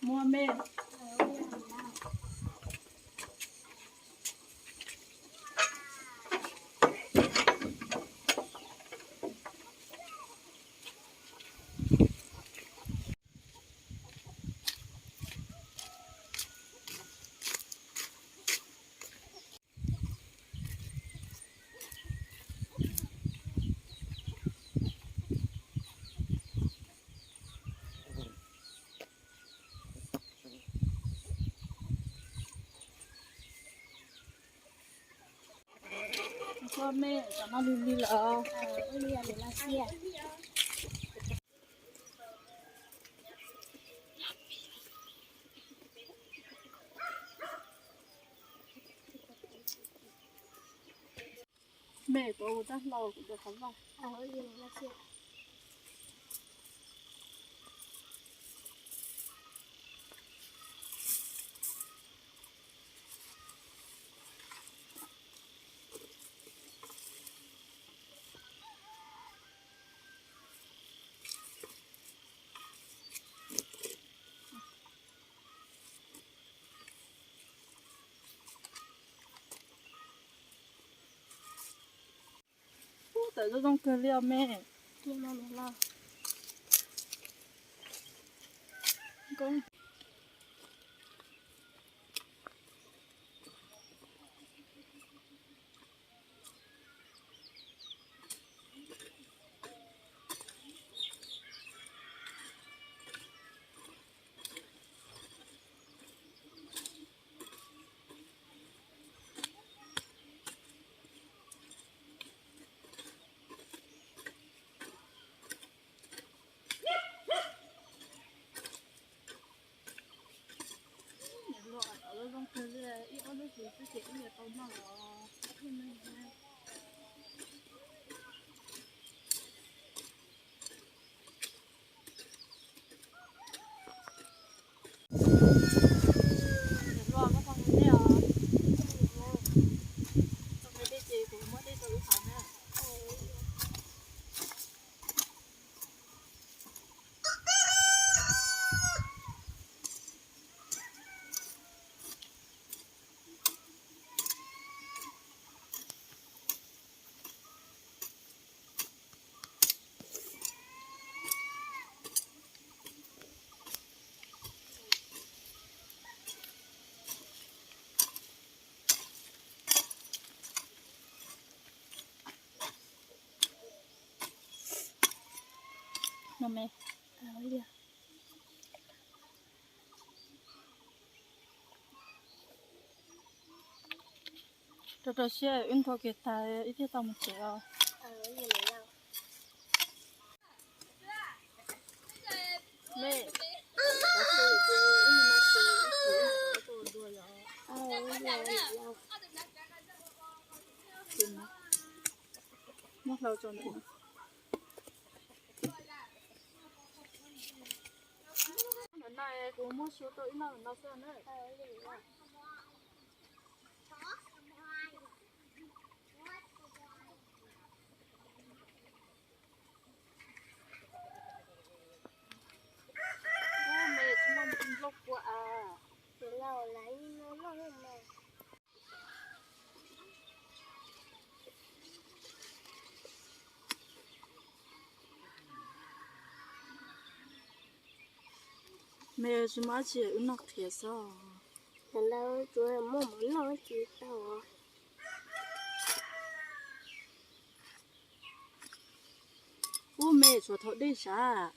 Muaj me. Koj me, tam no lig lig lawm. Me tuav kuv tab hlau kuv tuav qhov vaj. Ub, tawm zoo zoo kawg li os me. Niam hluas, tawm zoo kawg li, ib ob lub hlis xwb ces wb yuav tau noj los. Niam hluas, koj tau mus dej os. Tau mus dej ces kuv muab dej rau wb haus na. No me. Rau rau siab wb nthua kiag tag ib thiaj tau mus tsev os. Muab hlau tso ntawm no. Ntawm no kuv muab su tau ib noj ntawm no xwb na. Ub, me tsis muaj nplooj kua a. Me tsis muaj dab tsi wb noj qhiav xwb. Thaum ntawd tsuas muaj mov noj tsis tau. Ub, me tshuav thaum dej sav,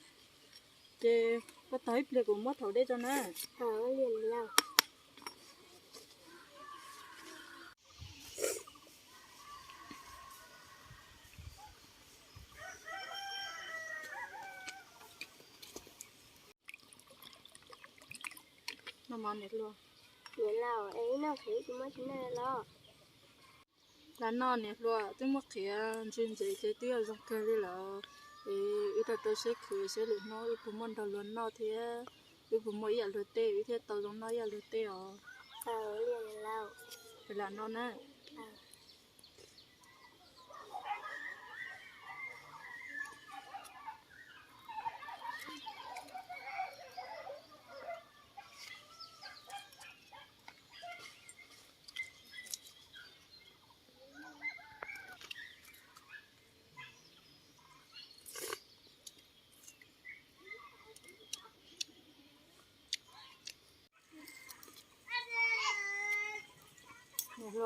ces koj tos ib pliag kuv muab thaum dej tso na. Noj mov niam hluas. Niam laus, es ib noj qhiav tsis muaj tsis noj los? Lam noj niam hluas, twb muab qhiav ntsis ntsev ces twb yog zoo kawg li lawm. Es wb tau tau seb khwv seb lwm hnub wb puas muaj nrog luag noj thiab wb puas muaj ib yam luag tej, wb thiaj tau zoo noj ib yam luag tej os. Lam noj na.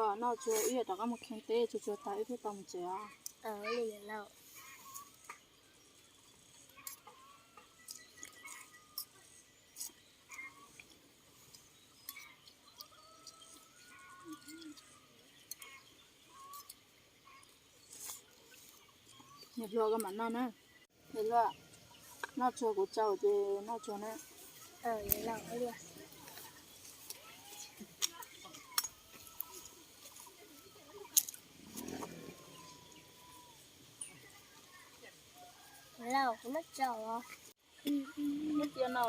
Noj tsuag ib yam rov qab mus kheej teb tsuag tsuag tas wb thiaj tau mus tsev os. Niam hluas koj mam noj na. Niam hluas, noj tsuag kuv tsau ces noj tsuag na. Lauj, kuv muab tsau os. Muab cia no.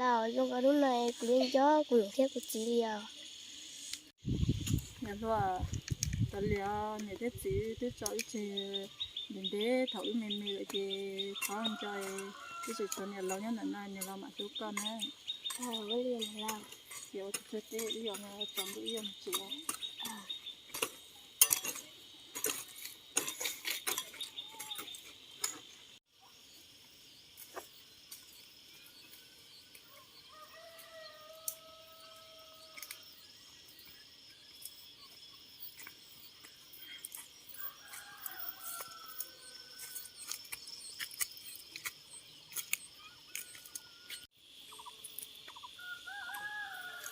Lauj, zoo nkaus lub no kuv yeej nco kuv niam thiab kuv txiv li os. Niam hluas, tas li os, niam thiab txiv twb tso wb tseg ntev ntev thaum wb me me lawm ces thov ntso wb tseem tshuav niam laus nyob ntawm no, niam laus mam hlub koj na. Ces ua tsaug teb wb yog tsaus ntuj wb yuav mus tsev.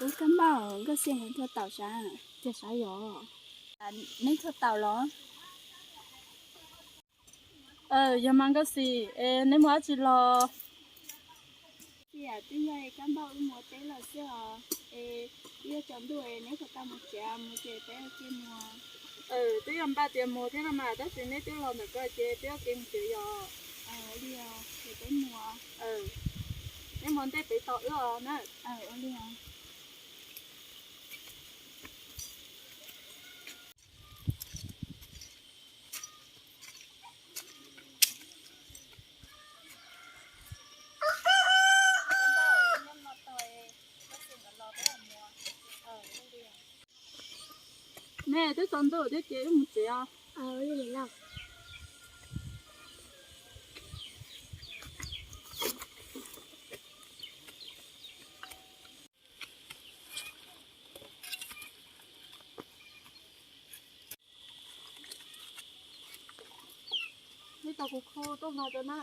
Ub, kab npauj, Nkauj Xi nws tuaj taum sav, tiag sav yog? Neb tuaj taum los? Yog mas Nkauj Xi, es neb muaj dab tsi los? Tiam twb yog kab npauj wb mus teb lawm xwb os, es twb yuav tsaus ntuj es neb puas tau mus tsev, mus ces peb ua ke mus. Twb yog npaj tias mus thiab no mas, tab sis neb twb los ntawm ko ces peb ua ke mus tsev yog. Ua li os, ces peb mus. Neb mus ntej pem tos wb os na. Ua li os. Neb twb tsaus ntuj thiab ces wb mus tsev os. Neb tos kuv khu tuaj hmo rau na.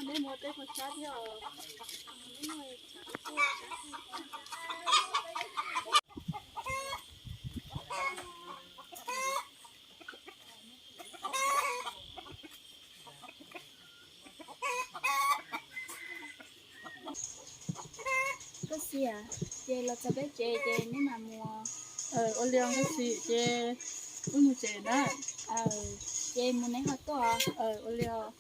Neb mus teb puas sab thiab os? Nkauj Xi, ces los txog peb tsev ces neb mam mus. Ua li os Nkauj Xi, ces wb mus tsev na. Ces mus neb ho tuaj. Ua li os.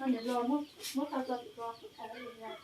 Niam hluas, muab kha tso tim ko kuv thaij wb li os.